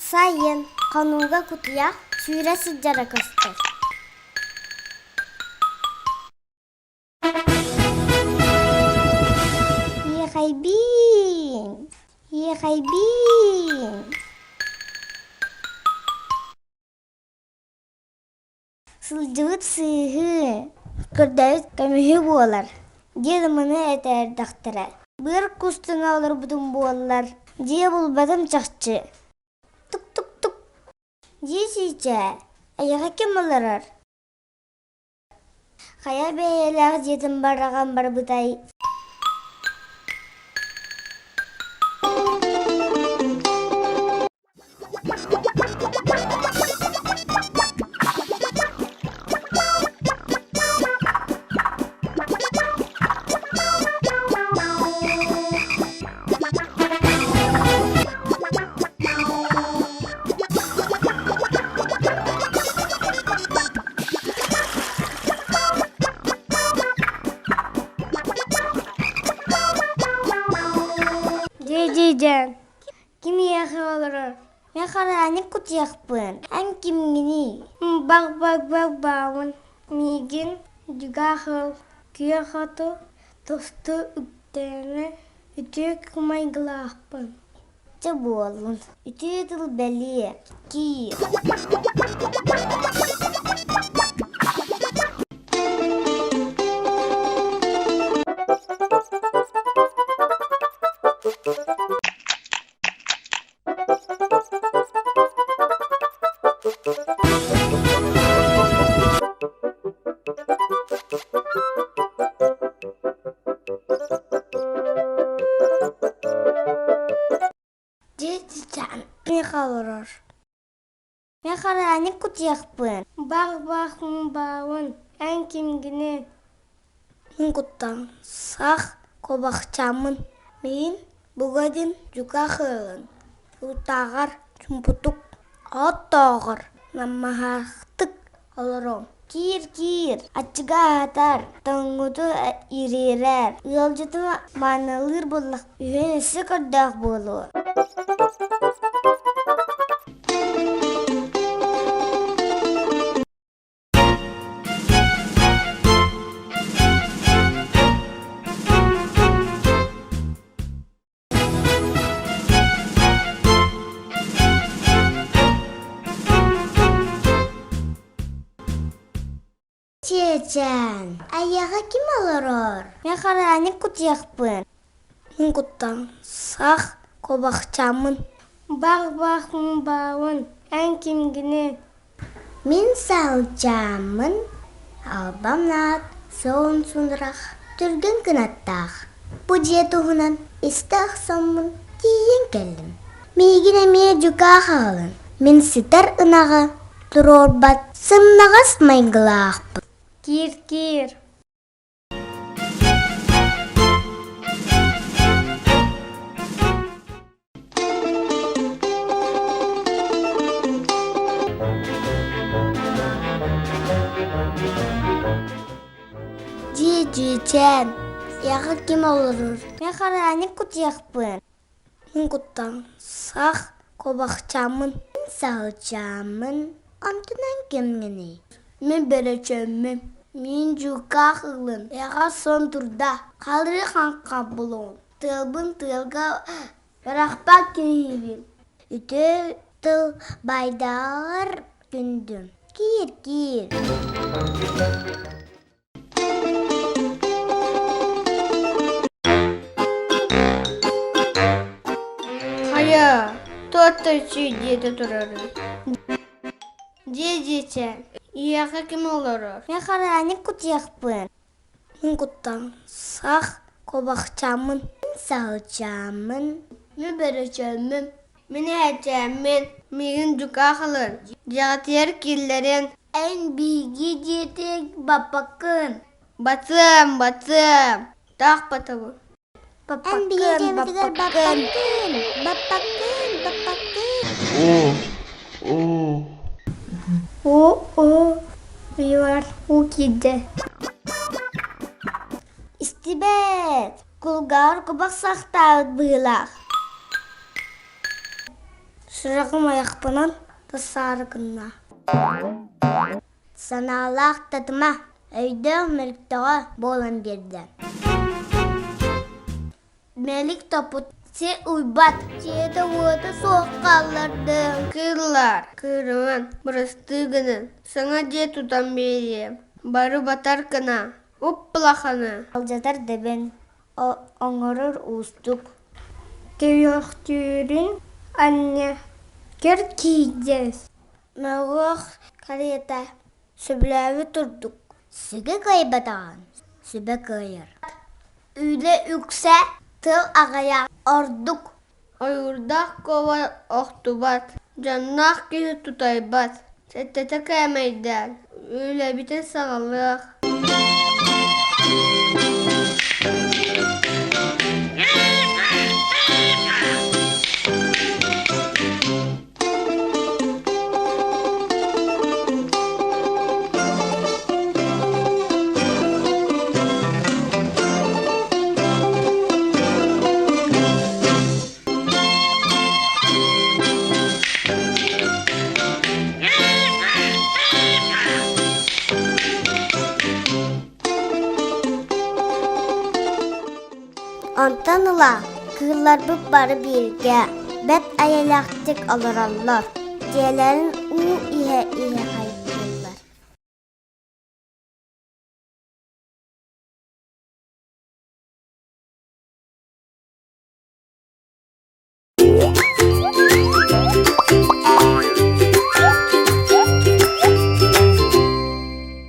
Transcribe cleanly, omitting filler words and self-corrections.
Сайын хонууга кутуйах сүүрэ сылдьара көстөр. Иэхэйбиин, иэхэйбиин. Сылдьыбыт сыыһы, көрдөөбүт көмүһү буолар диэн маны этэрдэхтэрэ. Быар кустуна олорбутум буоллар, дьиэ булбатым чахчы. Тук-тук-тук, дьиэ сиичээ, эйиэхэ ким олорор? Хайа бэйэлээх дьиэтин бараҕан барбытай? Дьэ-дьэ-дьэ, кимиэхэ олорор? Мин хараанньык кутуйахпын. Эн кимҥиний? Бах-бах-бах-баабын. Миигин дьүгээх ыал күөх оту тосту үктээмэ үтүө майгылаахпын. Чэ буоллун, үтүө тыл бэлиэ, киир. Дьиэ миэхэ олорор. Мин хараанньык кутуйахпын. Бах-бах-баабын, эн кимгиний? Мин куттан сах куобахчааммын. Мин бугадин дьукаах ыалын Утааҕар чуумпутук, оттооҕор намыһахтык олоруом. Киир-киир, аччыга аһатар, тоҥмуту ириэрэр, ыалдьыты маанылыыр буоллах үһүөн өссө көрдөөх буолуо. Чээчээн, айаҕа ким олорор? Мин хараанньык кутуйахпын. Мин куттан сах куобахчааммын. Бах-бах-баабын, эн кимгиний? Мин саалчааммын, албан аат, суон сунрах, түргэн кынаттаах. Бу дьиэ туһунан истэ охсоммун тиийэн кэллим. Миигин эмиэ дьукаах аҕалын. Мин сытар ынаҕы туруорбат сымнаҕас майгылаахпын. Киир-киир. Дьиэ-дьиэчээн, эҕэ ким олорор? Мин хараанньык кутуйахпын. Мин куттан сах куобахчааммын. Мин саһылчааммын. Онтунан кимҥиний? Мин бөрөчөөммүн. Мин дьукаах ылын. Эҕэ сон турда. Халыы хаҥха булуом. Тыалбын тыалга бырахпат киһибин. Үтүө тыл байдааҕар күндүм. Киир, киир. Хайа, туох үчүй диэтэ турарый? Дьиэ дьиэчээн, ийэхэ ким олорор? Мин хараанньык кутуйахпын. Мин куттан сах куобахчааммын. Мин саһылчааммын. Мин бөрөчөөммүн. Мин эһэчээммин. Миигин дьукаах ылын. Дьиэҕитигэр киллэрин. Эн биһиги дьиэтигэр баппаккын. Батыам, батыам. Таах батабын. Эн биһиги дьиэбитигэр баппаккын. Баппаккын, баппаккын. О, о. О-о, юар уу киирдэ. Истибэт, кулгаар кубах сахтаабыт быһыылаах. Сүрэҕим айахпынан тахсаары гынна. Санаалаах татыма, өйдөөх мөлтөҕө буолан биэрдэ. Мэлик топпут сир уйбат, дьиэтэ-уота суох хааллардым. Кыыллар, кыырыман, бырастыы гынан, саҥа дьиэ тутан биэриэм, бары батар гына, уп-улаханы. Алдьатар дэбэн, оҥорор уустук. Төрүөхтүүрүн анньа көр киирдэ. Мөҕүөх карета сөбүлээбит ордук. Сүгэ кыайбатаҕын сүбэ кыайар. Үлэ үксэ тыл аҕыйах ордук. Ойуурдаах куоба охтубат, дьонноох киһи тутайбат, сэттэтэ кээмэйдээн, үлэбитин саҕалыах. Онтон ыла кыылларбыт бары бииргэ, бэрт эйэлээхтик олороллор, дьиэлэрин уу иһэ-иһэ.